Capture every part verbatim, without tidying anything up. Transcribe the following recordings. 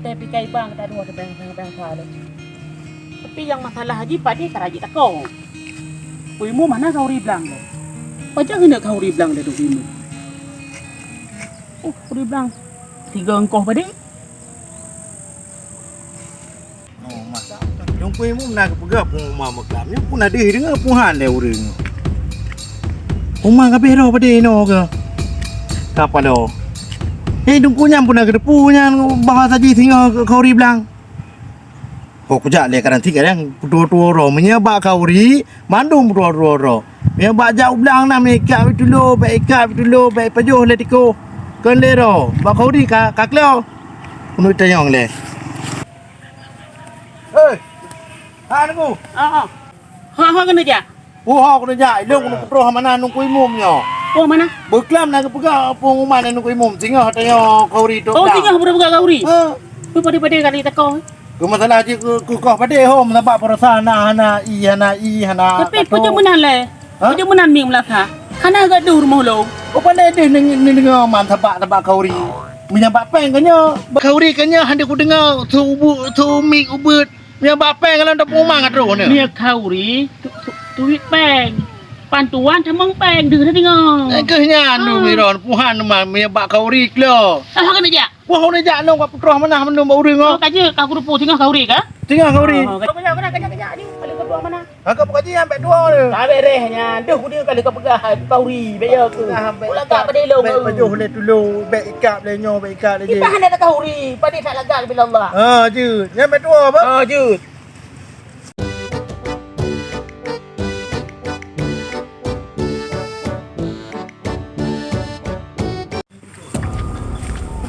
Tapi kai bang ka dua teupeue-teupeue lé. Tapi nyang masalah jih padé ka rajik takong. Peue imum hana khauri blang lé. Pajan keuneuk khauri blang lé dong imum. Oh, khauri blang. Tiga engkoh padé. Oh, masa. Dong peue imum na geupeugah peue uma meuklam. Nyoe pun na deuh deungoe peue han lé ureueng. Uma ka bero padé inoe keu. Ka paloe. Eh, dong peue nyan pun na geuteupeue nyan bahwa saji singoh khauri blang. Ho kujak lé kadang tiga yang dua-dua ro. Meunyoe bak khauri, mandum dua-dua ro. Meunyoe bak jak u blang na meuikat bitulo, bèk ikat bitulo, bèk ipajoh lé tikoh. Kon lé ro. Bak khauri ka, ka kleuh. Keuneuk tanyong lé. Hei. Ha, Teungku. Ah, ah. Ha, ha, keuneuk jak. Oh, ha, keuneuk jak. Ilôn keuneuk peutroh mana nungku imum nyoe. Oh, mana? Beuklam na geupeugah pengumuman nungku imum. Singoh tanyoe khauri tok. Oh, singoh beureupeugah khauri. Ha. Tu padé-padé kali takong. Keu masalah jih keu, keu koh padé hom sabab peurasa hana, hana i, hana i, hana. Tapi peue meunan lé? Ha? Peue meunan mi meulasa? Hana geuduek rumoh lôn. Oh, pandai deh neng-, neng-, deungoe man sabab, sabab khauri. Meunyoe bak péng ka nyoe. Khauri ka nyoe hana kudeungoe su ubu-, su mik ubeut. Meunyoe bak péng ka lôn tapeuman ka troh nyoe. Meunyoe khauri, tu, tu, tuwit péng. Pan tuan tamong péng deuh na deungoe. Nyang keuh nyan tu Miron, puhan teuma meunyoe bak khauri klo. Ah, keuneuk jak. Wah, keuneuk jak lôn ka peutroh manah mandum bak ureueng. Oh, ka jeuet ka kuteupeu singoh khauri ka? Singoh khauri. Oh, keuneuk jak, keuneuk jak, keuneuk jak. Aduh, ka peutroh manah. Ka peukaji sampai dua tu. Ka bereh nyan. Deuh kudeungoe ka lheueh ka peugah khauri, bèk yo keu. Ulagak padé lôn. Bèk pajoh lé tulo, bèk ikab lé nyoe, bèk ikab lé jih. Kita hana khauri, padé that lagak bila Allah. Ha, jeuet. Nyan bèk dua apa? Ha, jeuet.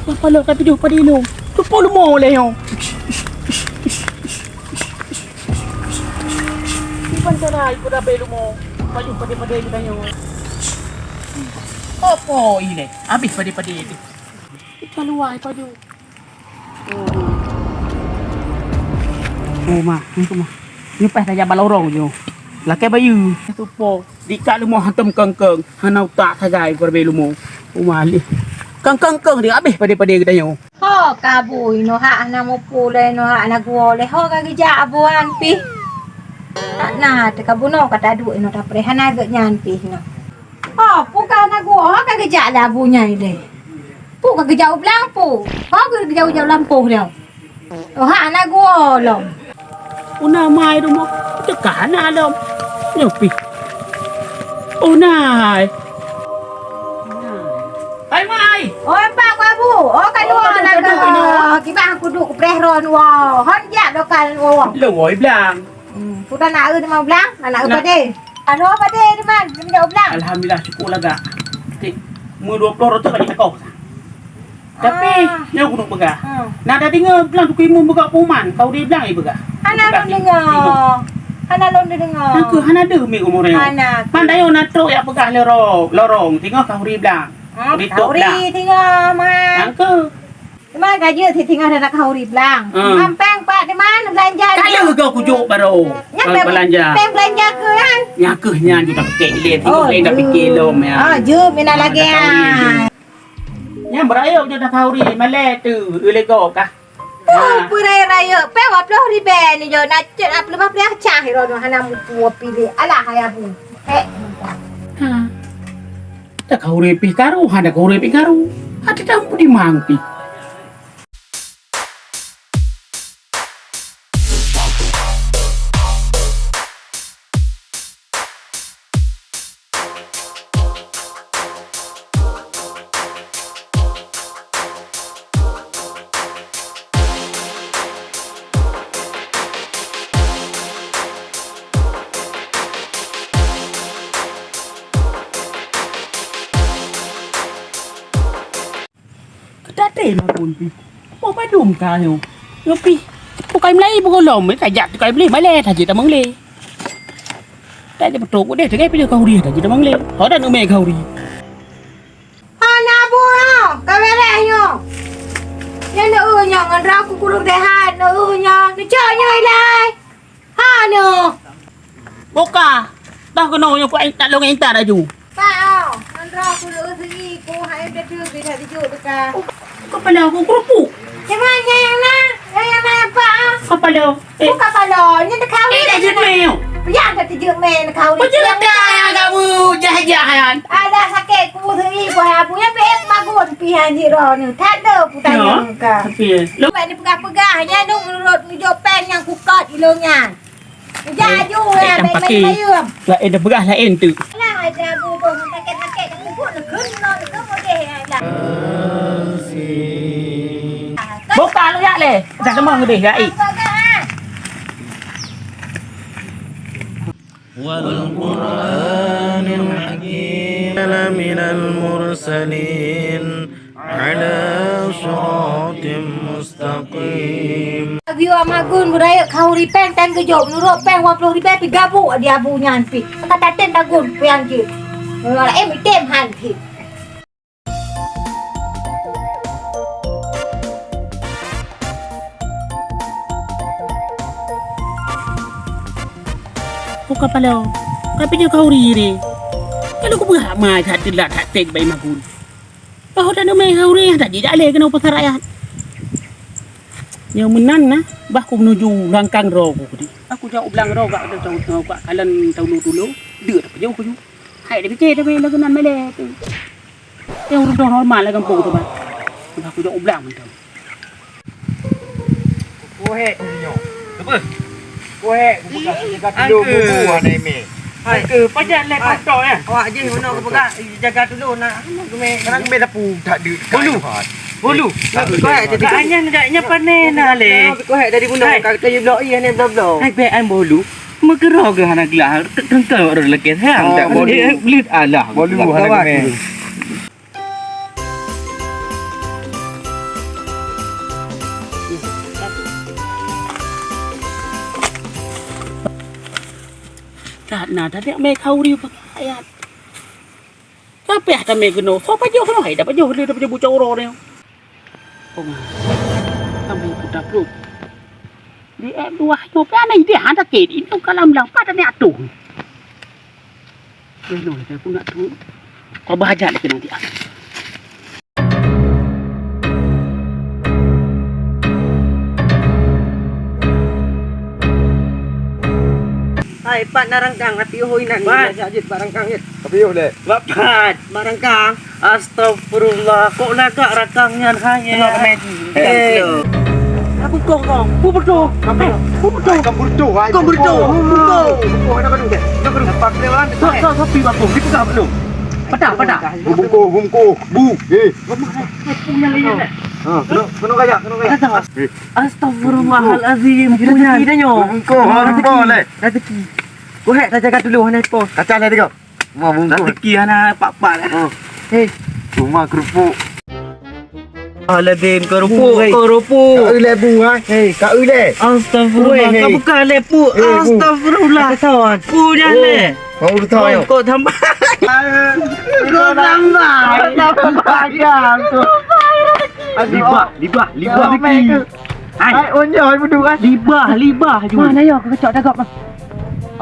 Apa lo ka tujoh padé lôn? Teupeu leumo lé nyoe. Kiban cara ikut abéh leumo. Pajoh padé-padé geutanyoe. Apa ilé? Abéh padé-padé tu. Ika luwai pajoh. Oh, ma, ni tu, ma. Ni payah tajak bak lorong nyoe. Lakèe bayeue. Tu po, dikak leumo hantom keungkeung, hana utak sagai peureubèe leumo. Uma lé. Keungkeung-keung di abéh padé-padé geutanyoe. Ho, ka bui, inoe hak hana mupu lé, inoe hak hana guo lé. Ho ka geujak abuan pih. Hak na teuka bunoe ka taduek inoe tapreh hana geuh nyan pih inoe. Ho, peue ka hana guo, ho ka geujak lé abu nyan ilèe. Peue ka geujak u blang peue? Ho ka geujak u lampôh lom. Oh, hana guo lom. Una mai rumoh, teuka hana lom. Nyoe pih. Una hai. Hai mai. Oh, empat ku abu. Oh, ka dua ka duek inoe. Kiban kuduek kupreh ron wo. Hon jak lokal wo. Lewoi blang. Hmm, peue na eu teuma u blang? Na eu padé. Anu padé teuma, teuma jak u blang. Alhamdulillah, cukôp lagak. Tik, meu dua ploh reutôh ka jiteukoh. Tapi, nyoe keuneuk peugah. Na tadeungoe blang Teungku Imum peugah pengumuman, khauri blang ipeugah. Hana lôn deungoe. Hana lôn deungoe. Nyan keuh hana deuh mi umur nyoe. Hana. Pan dayoe na trok jak peugah lorong, lorong, singoh khauri blang. Khauri singoh, man. Nyan keuh. Teuma ka jeuet si singoh dan khauri blang. Hmm. Mam péng pat di mana beulanja? Ka lheueh goh kujok baroe. Nyan péng beulanja. Péng beulanja keu nyan. Nyan keuh nyan jeuet tapike ilèe, singoh lé tapike lom nyan. Oh, jeuet mina lagèe nyan. Nyan beurayek jeuet takhauri, malèe teuh, eu lé gob kah. Oh, beurayek-rayek, péng dua ploh ribèe ni jeuet, na cit na peuleumah peuliah cah iro hana mupu piléh. Alah, hai abu. Hek. Ha. Takhauri pih karu, hana khauri pih karu. Até tamu di mang pih. Keutatém akun pih. Boh padum ka nyoe. Nyoe pih. Tukai meulai beugolom, eh, tajak tukai meulai, malèe tajak tamong lé. Tajak beutôk udeh, tajak pih khauri, tajak tamong lé. Ho dah neumè khauri. Hana bunoe, ka bèrèh nyoe. Nyoe neu nyoe ngon droe kukurong deh hai, neu nyoe, neucok nyoe ilai. Hana. Buka. Dah keunoe nyoe ku ai tak long intat laju. Pao, ngon droe ku leuh seungi ku hai beutôi bida dijuk teuka. Kepala ku kerupuk. Memang nyang na, nyang na apa? Kapalo. Eh. Bukan kapalo, nyan teukawi. Eh, dah jeuet mé nyoe. Nyang ka teujeuet mé teukawi. Peue jeuet dah nyang kamu jah-jah nyan? Ada sakét kubu seri buah abu nyang pih magun pih han jiro ni. That do putanya ka. Tapi, eh, lo- Buat ni peugah-peugah, nyan dong menurut video pen nyang kukot ilong nyan. Ejak aju, eh, ya, yang pakai. Lain dah berah lain tu. Lah, ada abu tu, sakit-sakit, dah kubur, dah kena, dah kena, dah. Buka lu, ya, leh. Dah teman deh, ya, eh. Wal Qur'anil Hakim, laminal mursalin. Ala siratim mustaqim. Geuyue magun beurayeuk khauri péng tan geujok, meunurot péng dua ploh ribèe pih gabuk di abu nyan pih. Ka tatem tagun péng jih. Meunurot laén item han pih. Oh, kapalo. Ka pih nyoe khauri re. Kalau kupeugah mai that teulat that tek bai magun. Bahwa dak neumé ureueng nyang tajak lé keunoe pasar rakyat. Nyang meunan na, bah ku menuju langkang droe ku tadi. Aku jak u blang droe gak, gak, gak kalon taulu-taulu, deuk tapajoh ku ju. Hai dipike tapi lagu nan melek tu. Yang ureueng droe hormat lah gampông tu bah. Bah ku jak u blang mantong. Kuhek nyoe. Apa? Kuhek, buka jaga dulu bubu anak ime. Hai. Ke pajan lé kotor ya. Awak jih meunoe geupeugah jaga dulu nak. Sekarang kami dah pu tak ada. Bulu. Bulu. Kuhek jadi. Gak nyan, gak nyan panen dah lé. Kuhek dari bunoe ka kayu blok iya ni blok-blok. Hai, bek an bulu. Meukeurok geuh hana gelah. Tengkal orang lelaki sayang tak. Bulu. Belit alah. Bulu hana kami. That na, that mé khauri pakai ayat. Tapi ada mé keunoe, so pajoh keunoe, hai, dah pajoh, dah pajoh bucah uroe ni. Oh, kami kita bro. Di eh dua nyoe kan ada ide ada ke di tu kalam lang pada ni atuh. Kena saya pun nak tu. Kau bahaja lagi nanti. Hai, pat na rangkang, tapi oh inan. Pat. Biasa jeuet pat rangkang jeuet. Tapi oh leh. Pat. Mak rangkang. Astagfirullah, kok lagak rakang nyan hai. Tengok kemedi. Eh. Aku kong kong. Ku betul. Kamu betul. Kamu betul. Kamu betul. Kamu betul. Buku ada kadu deh. Ada kadu. Nampak dia orang. Sok sok sopi bagus. Dipegang belum? Patah, patah. Bu bungkuh, bungkuh. Bu. Eh. Punya lagi. Ha, kena kena kaya, kena kaya. Astagfirullahalazim. Punya. Bungkuh, bungkuh leh. Rezeki. Kau hek tak jaga dulu hana pos. Kacang dah tengok. Mau bungkus. Rezeki hana pak-pak lah. Oh. Hei. Cuma kerupuk. Aladin kerupuk, kerupuk. Kak Ule bu, ha? Hei, Kak Ule. Astagfirullah. Weh, hei. Kak bukan lepuk. Eh, bu. Astagfirullah. Kata soal. Punya le. Mau udah tahu. Kok tambah? Kok tambah? Tambah. Libah, libah, libah. Hai. Hai, onyo, hai, budu, kan? Libah, libah juga. Mana ya, kau cok dagap, Bang?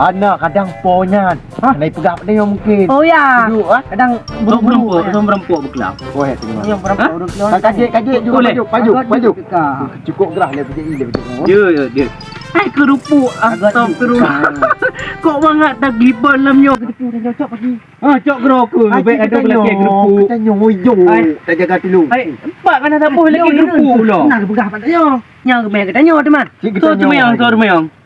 Ana kadang po nyan. Hah? Hana peugah pada nyoe mungkin. Oh ya. Duduk, ha? Kadang sok buru-buru, berempuk, ya. Sok berempuk bekelam. Oh, ya, tengok. Yang berempuk. Hah? Duduk keluar. Kajet, kajet juga. Boleh. Pajuk, pajuk. Cukup gerah le pajuk ni, pajuk. Ya, ya, dia. Hai kerupuk, astagfirullah. Kok bangat tak gelibah dalam nyoe. Kerupuk dah cocok pagi. Ha, cok kerupuk. Hai, baik ada lelaki kerupuk. Kita nyoe, yo. Hai. Tak jaga dulu. Hai, empat kan ada boh lagi kerupuk pula. Nah, peugah pada nyoe. Nyang kemai kata nyoe, teman. Cik kita nyoe.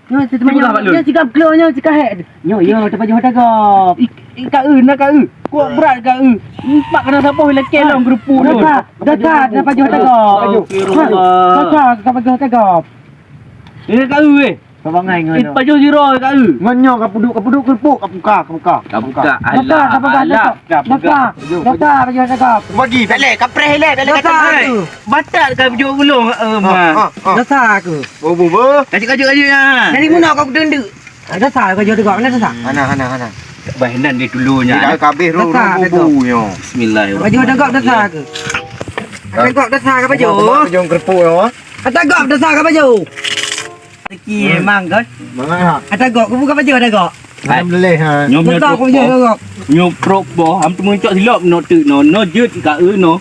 Nyoe, teman, nyoe, nyoe, sikap keluar, nyoe, sikap hek. Nyoe, yo, tepajoh tagap. Ik, ik, ka eu, na ka eu. Kuat berat ka eu. Empat kena saboh lelaki long kerupuk tu. Daka, daka, tepajoh tagap. Astagfirullah. Daka, tepajoh tagap. Ni ka eu, eh. Sabangai ngon. Eh, pajoh siro ka eu. Ngon nyoe ka puduk, ka puduk kerupuk, ka buka, ka buka. Ka buka. Alah, alah. Daka, tepajoh tagap. Bagi, tak leh, kapreh leh, tak leh kata. Batat ka pijok ulong, eh, ma. Dasa aku. Bobo, bo. Kajut, kajut, kajut, ya. Dari mana kau dendek? Dasa kau jual tegak, mana dasa? Hana, hana, hana. Bah, nan dia dulu nya. Dah habis ru, ru, bu, nyo. Bismillahirrahmanirrahim. Kau jual tegak dasa aku. Tegak dasa ke baju? Jom kerupuk, ya. Tegak dasa ke baju? Rezeki emang kan? Mana? Ata gok, kubu ka pajoh ata gok. Hai. Alhamdulillah, ha. Nyoe, nyoe trok boh. Nyoe trok boh, am teumeucok silop no teuk no, no jeuet ka eu no.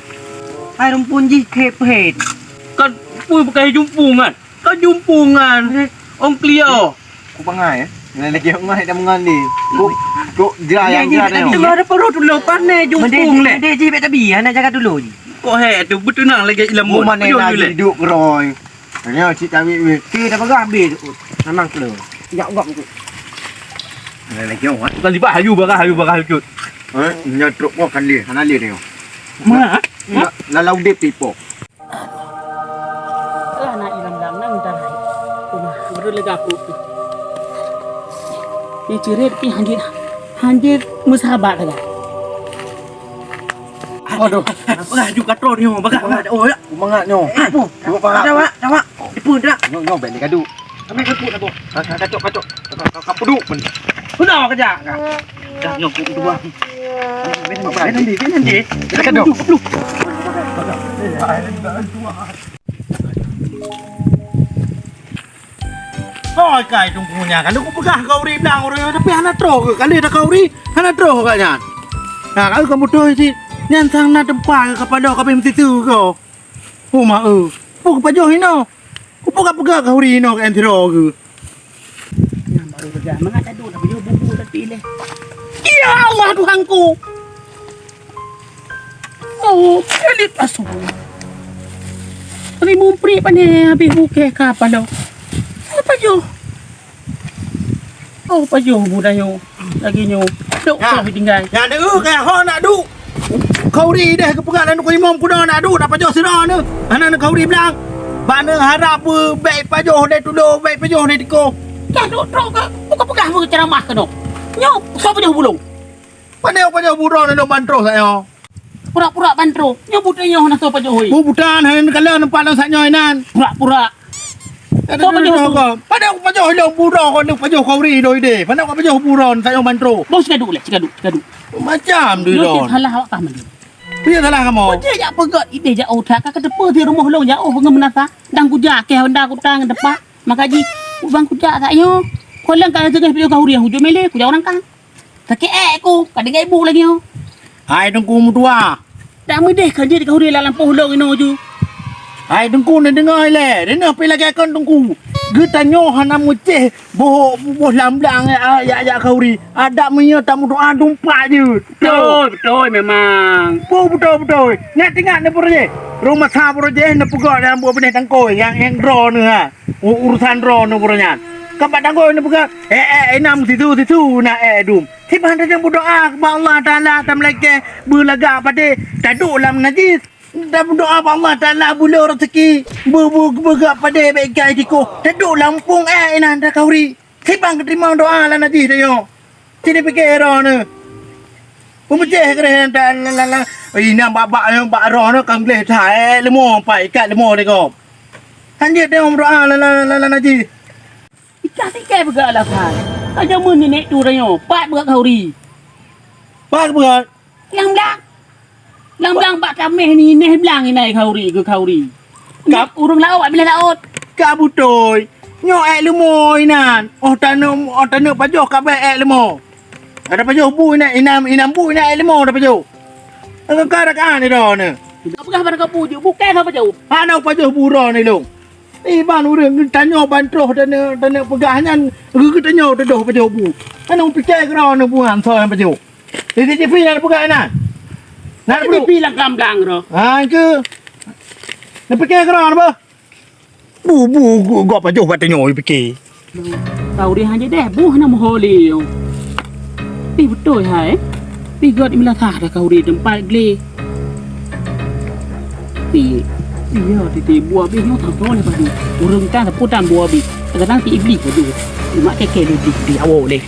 Hai rumpun jih khe phet. Kan Peue bukan jumpungan? Kau jumpungan. Ong Cleo. Ku bangai, eh. Nyan lagèe ngon dak meungan ni. Kok, kok jira nyang jira tengok. Tengah ada perut dulu pané jumpung lé. Dia ji bek tabi, anak jaga dulu ji. Kok he tu betunang lagi ilmu. Mana nak hidup keroi. Hanya cik tawi weh. Ti dah peugah habis. Memang kelo. Jak gop tu. Nyan lagèe ngon. Bukan libah hayu barah, hayu barah cut. Eh, nya trok kau kan dia. Hana dia tengok. Mana? Lalau dep tipo. Alah, na ilam-lam nang dan hai. Rumah, baru lega aku tu. Ni cirit pi hanjit, hanjit meusahabat saja. Aduh, apa laju katro ni, bagah, bagah. Oh, ya. Semangat nyo. Eh, apa? Apa? Ada, Wak? Ada, Wak? Apa dah? Nyo, nyo, beli kadu. Kami keput dah, Bok. Ka-, ka-, kacok, kacok. Ka-, ka-, ka-, puduk pun. Sudah kerja, Kak. Dah, nyok, puduk dua. Nanti, nanti, nanti. Kita kacok. Puduk, puduk. Oi, kai tungkunya. Kalau aku peugah kau ri blang orang, tapi hana troh ke? Kali dah kau ri, hana troh kat nyan. Nah, kalau kamu troh isi, nyan sang na tempat ke kepala kau mesti tu kau. Oh, mak, eh. Apa kepajoh ino? Kupeugah-peugah keu huri inoe keu sidroe geuh. Nyan baru peugah, mangat adu dah beuyoh bubu tapi ileh. Ya Allah, Tuhanku! Oh, elit asu. Rimueng prik pane habéh bukée ka paloe. Apa joh? Oh, pajoh bu tanyoe lagèe nyoe. Dok, ya. Kah tinggai. Nyang deuh kah ho nak duek. Khauri deh geupeugah lé Teungku Imum keunoe nak duek, nak pajoh sidroe nyoe. Hana na khauri blang. Bak nyoe harab beu bèk pajoh lé tulo, bèk pajoh lé tiko. Dah dok trok ka. Buka peugah beu ceuramah keunoe. Nyoe, soe pajoh bulong? Pane pajoh buroe nyoe ban troh sayoe. Pura-pura ban troh. Nyoe buta nyoe hana soe pajoh hôi. Bu buta hana neukalon teumpat lôn sak nyoe inan. Pura-pura. Soe pajoh tu? Padahai aku pajoh ilong buroe kon pajoh khauri doi deh. Padahai aku pajoh buroe sak nyoe ban troh. Bos sikadu lé, sikadu, sikadu. Macam tu ilong. Salah awak kah mandi? Dia salah kamu. Kau cek jak peugöt ideh jak utak ka ketepe di rumoh lôn jak oh ngon meunasa. Dang kujak keh honda kutang depak. Maka ji ubang kujak sak nyoe. Kau leng ka teugah video khauri hujung mele kujak orang kang. Sakét ék ku, ka deungoe ibu lagèe nyoe. Hai Teungku meutuah. Dak meudeh ka jeuet keu huri lam lampôh lôn inoe ju. Hai Teungku, neudeungoe lé, deungoe pih lagèe kon Teungku. Geutanyoe hana meucéh boh, boh lam blang, ya, ya, ya, khauri. Adak meunyoe tameudoa dumpat jeuet. Beutôi, beutôi memang. Beutôi, beutôi. Ngat ingat neupeurajih. Rumoh sa peurajih neupeugah dalam buah beuneh tangkôi nyang, nyang droeneuh ha. U-, urusan droeneuh buroe nyan. Ka bak tanggôi neupeugah, "Eh, eh, inam sisu, sisu na eh dum." Sibang tajak meudoa bak Allah Taala, tameulakèe beulagak padé, taduek lam najis. Tameudoa bak Allah Taala bulo raseuki, beu-, beu-, beugak padé bèk ikai tikoh, taduek lam umpung eh inan takhauri. Sibang geuteurimong doa lam najis tanyoe. Sini pike droeneuh. Peumeucéh keudeh ta-, la, la, la. Inong bak-bak nyoe bak droeneuh kan gleh that, eh, leumo pat ikat leumo lé gob. Han jeuet teuh meudoa la, la, la, la, najih. Ikah tinggai peugah alasan. Ka jameun nenek tu tanyoe, pat beugöt khauri. Pat beugöt? Lam blang. Lam blang bak tameh ni neh blang inai khauri, keu khauri. Ka- Ureueng laôt bak binéh laôt. Ka beutôi. Nyoe ék leumo inan. Oh taneuk, oh taneuk pajoh ka bèk ék leumo. Ada pajoh bu inan, inam, inam bu inan ék leumo ada pajoh. Ka, ka, ka, ka, ni dah ni. Peugah bak kabu jeuet, bukon hana pajoh. Hana pajoh bu droe ni lôn. Iban ureueng tanyoe ban troh taneuk, taneuk peugah nyan, geu-, geutanyoe teudoh pajoh bu. Hana pike keudroe ni bu nyan soe nyang pajoh. Di C C T V na peugah inan. Na Ada peugah. T V lam blang-blang tu. Ha, ke. Na pike keudroe ni bah. Bu, bu, gu-, gop pajoh bak tanyoe pike. Kau deh hana deh, bu hana meuholi yo. Ih, beutôi hai. Ih, gop di meulasah dah kau deh teumpat glé. Ih, iya, titi bu abéh nyoe tang lé padu. Ureueng tan sapeue tan bu abéh. Kadang ti iblih padu. Mak keke di, di, di awak leh.